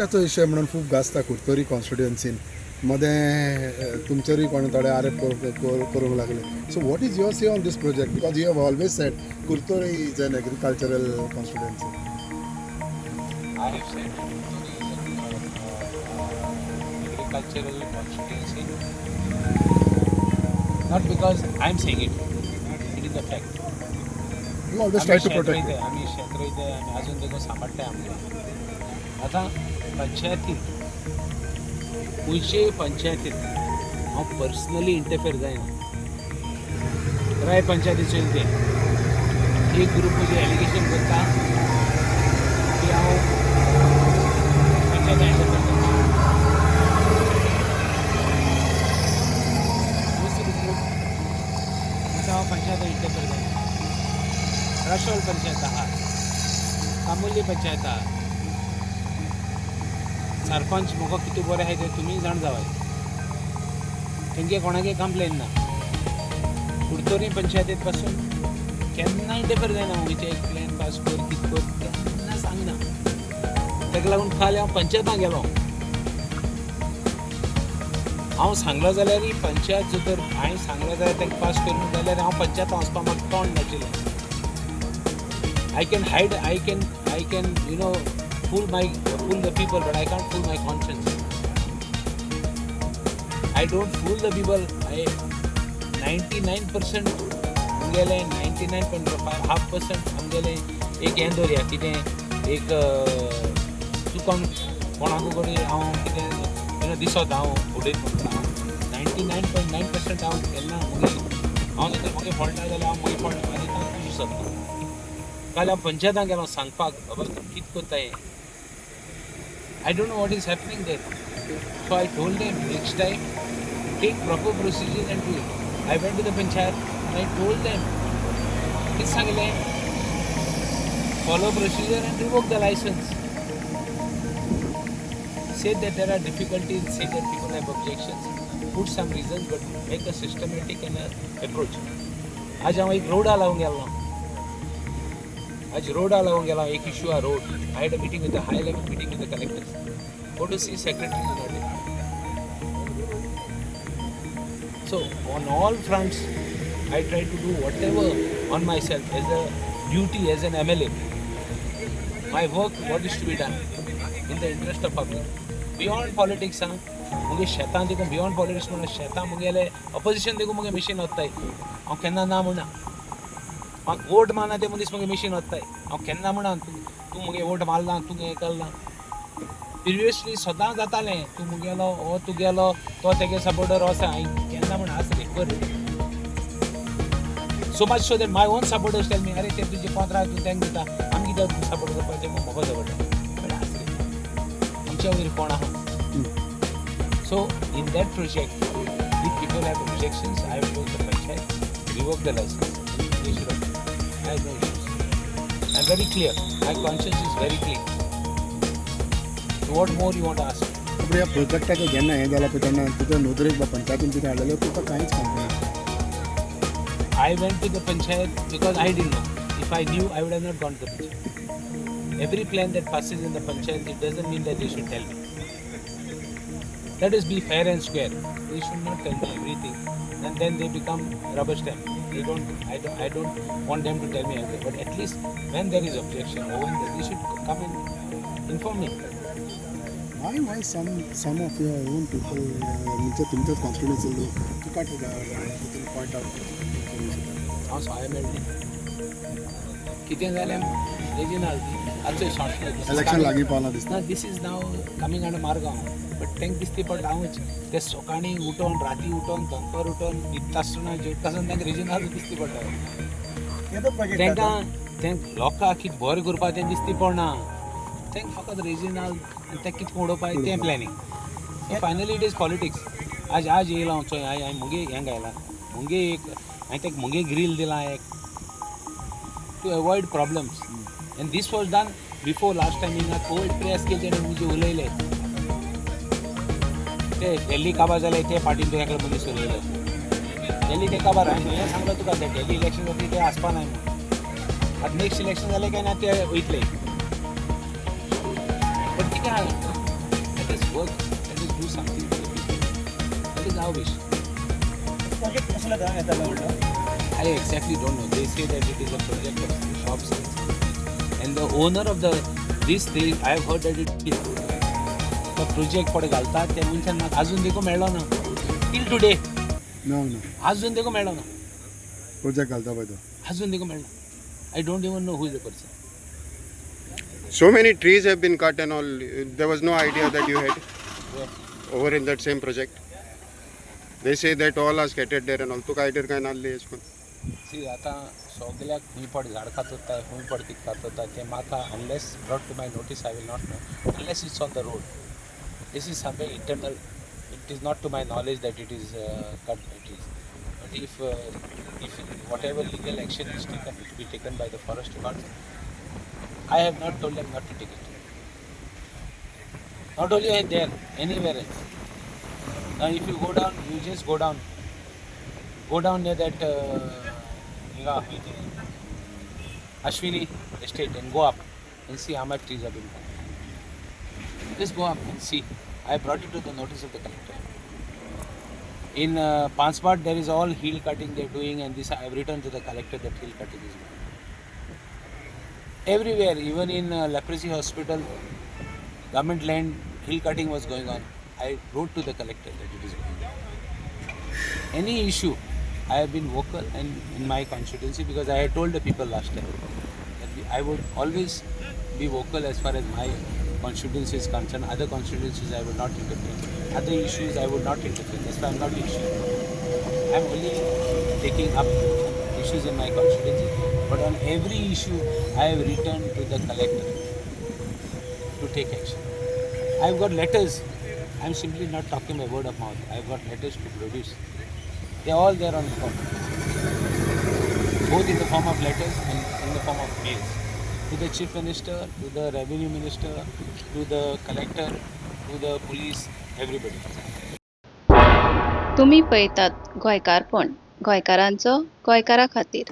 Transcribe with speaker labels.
Speaker 1: प्रोजेक्टाचो विशय म्हणून खूब गाजता कुडतरी कॉन्स्टिट्युएन्सीन मदें तुमचेरूय कोण थोडे आरोप करूंक लागले. So what is your say on this project, because you have always said Curtorim is an agricultural constituency.
Speaker 2: I have said Curtorim is an agricultural constituency, not because I am saying it, it is a fact.
Speaker 1: You always try to protect.
Speaker 2: आमी शेत रोयताय, आमी आजून देखून सांबाळटाय आमगे. आतां पंचायतीन, खंयचेय पंचायतीन हांव पर्सनली इंटरफेर जायना. राय पंचायतीचेर तें एक ग्रूप म्हजें एलिगेशन करता की हांव पंचायती इंटरफेर करता. दुसरो ग्रूप म्हणटा हांव पंचायती इंटरफेर जायना. राशोल पंचायत आहा, कामुर्ली पंचायत आहा, सरपंच म्हाका कितें बरें आहाय तें तुमी जाण जावाय. तेंगे कोणागे कंप्लेन ना. कुडतरी पंचायतीत पासून केन्ना इंटरफेर जायना. मुगेचें एक प्लॅन पास कर, कितें कर, केन्ना सांगना. ताका लागून काल हांव पंचायतां गेलो. हांव सांगलो जाल्यार पंचायत जर तर हांवें सांगलें जाल्यार तांकां पास करून जाल्यार हांव पंचायतां वचपा म्हाका तोंड नाशिल्लें. I can hide, I can fool the people, but I can't fool my conscience. I don't fool the people. I 99% आमगेले 99.5 half percent आमगेले एक हें दवरया कितें एक चुकोन कोणाकू कडेन हांव कितें दिसत हांव उडयत म्हणटा. हांव 99.9% हांव केन्ना मुगे हांव जर म्हगे फॉल्ट ना जाल्यार हांव म्हगे फॉल्ट मागीर खुश जाता. काल हांव पंचायतान गेलो सांगपाक, बाबा कितें करता हें. I don't know what is happening there. So I told them, next time take proper procedure and do it. I went to the panchayat and I told them, कितें सांगलें, follow procedure and revoke the license. Say that there are difficulties, say that people have objections, put some reasons, but make a systematic and a approach. आज हांव एक रोडा लावूंक गेल्लो. आज रोडा लावूंक गेलो, एक इशू आहा road. I had a meeting with the high level meeting with the collectors. Go to see, secretary is not there. So on all fronts, I try to do whatever on myself as a duty as an MLA. My work, what is to be done in the interest of public. Beyond politics, हा मुगे शेतां देखून, beyond politics म्हणल्यार शेतां मुगेले opposition देखून मुगे machine वताय. हांव केन्ना ना म्हणना. म्हाका वोट मारना ते मनीस मुगे मिशीन वताय. हांव केन्ना म्हणा तूं तूं मुगे वोट मारला, तूं हें केलां. प्रिवियसली सदां जातालें, तूं मुगेलो हो तुगेलो तो तेगे सपोर्टर असो. हांवें केन्ना म्हण आज refer so much so that my own supporters tell me, अरे ते तुजे कोंत्राद तूं तांकां दिता, आमी कित्याक सपोर्ट करपाचें? म्हाका सपोर्ट बट आज रे आमच्या वयर कोण आहा. So in that project, if people have objections, I have told the panchayat, revoke the license. They should have. I have no issues. I am very clear. My conscience is very clean. What more you want to ask?
Speaker 1: पूण ह्या प्रोजेक्टाचें जेन्ना हें जालां पळय तेन्ना तुज्या नदरेक वा पंचायतीन कितें हाडलेलें तुका कांयच complain?
Speaker 2: I went to the panchayat because I didn't know. If I knew, I would have not gone to the panchayat. Every plan that passes in the panchayat, it doesn't mean that they should tell me. Let us be fair and square. They should not tell me everything, and then they become rubber stamp. They don't. I don't. I don't want them to tell me everything. But at least when there is objection or when they should come and inform me.
Speaker 1: Why some of your own people, म्हणजे तुमच्याच constituency लोक तुका तितून point out करूं शकता?
Speaker 2: हांव सोय मेळ्ळी कितें जालें रेजिनाल्ड आतां शॉर्ट
Speaker 1: इलेक्शन लागीं पावलां दिसता.
Speaker 2: ना, this is now coming under Margao, but तांकां दिसती पडटा हांवूच ते सकाळीं उठोन, राती उठोन, दनपार उठोन, न्हिदता आसतना, जेवता आसतना तांकां रेजिनाल्ड दिसती पडटा. तांकां तें लोकांक कितें बरें करपाक तें दिसती पडना. तांकां फकत रेजिनाल्ड आनी तें कितें उडोवपाक तें planning. So finally it is politics. आज आज येयला हांव चोय, हांवें मुगे हें घायलां, मुगे एक हांवें ताका मुगे ग्रील दिलां एक to avoid problems, and this was done before last time. हिंगा कोविड प्रेस केली तेणें मुजे उलयले ते दिल्ली काबार जाले ते फाटीन तुका एकलो मनीस उलयले दिल्ली ते काबार. हांवें हें सांगलो तुका, ते दिल्ली इलेक्शन जातली ते आसपा नाय म्हणून. आतां नेक्स्ट इलेक्शन जालें काय ना ते वयतले. बट कितें आहा, work, let us do something for the people. That is our wish.
Speaker 3: Project कसलो येतालो म्हणलो?
Speaker 2: I exactly don't know. They say that it is a project of shops and the owner of the this they I have heard that it is the project कोडे घालतात ते मनशान म्हाका अजून देखून मेळ्ळो ना टील टुडे.
Speaker 1: ना ना.
Speaker 2: अजून देखून मेळ्ळो ना.
Speaker 1: प्रोजेक्ट घालता पळय तो.
Speaker 2: अजून देखून मेळना. I don't even know who is the person.
Speaker 4: So many trees have been cut and all. There was no idea that you had over in that same project. They say that all are scattered there and all. तुका idea काय नासली अशें करून?
Speaker 2: C, आतां सगल्याक खंय पड झाड कातरता, खंय पड कितें कातरता तें म्हाका unless brought to my notice I will not know, unless it's on the road. This is somewhere internal. It is not to my knowledge that it is cut it is. But if whatever legal action is taken, it will be taken by the forest department. I have not told them not to take it. Not only there, anywhere else. Now if you go down, you just go down. Go down near that Ashwini estate and go up and see how much trees have been cut. Just go up and see. I brought it to the notice of the collector. In Panspat, there is all hill cutting they're doing, and this I have written to the collector that hill cutting is going. Everywhere, even in leprosy hospital, government land, hill cutting was going on. I wrote to the collector that it is going on. Any issue, I have been vocal and in my constituency, because I had told the people last time that I would always be vocal as far as my constituency is concerned. Other constituencies I would not interfere. Other issues I would not interfere. That's why I am not issuing. I am only taking up issues in my constituency. But on every issue, I have written to the collector to take action. I have got letters. I am simply not talking by word of mouth. I have got letters to produce. They are all there on the form, both in the form of letters and in the form of mails. To the Chief Minister, to the Revenue Minister, to the Collector, to the police, everybody.
Speaker 5: तुमी पळयतात गोंयकारपण, गोंयकारांचो गोंयकारा खातीर.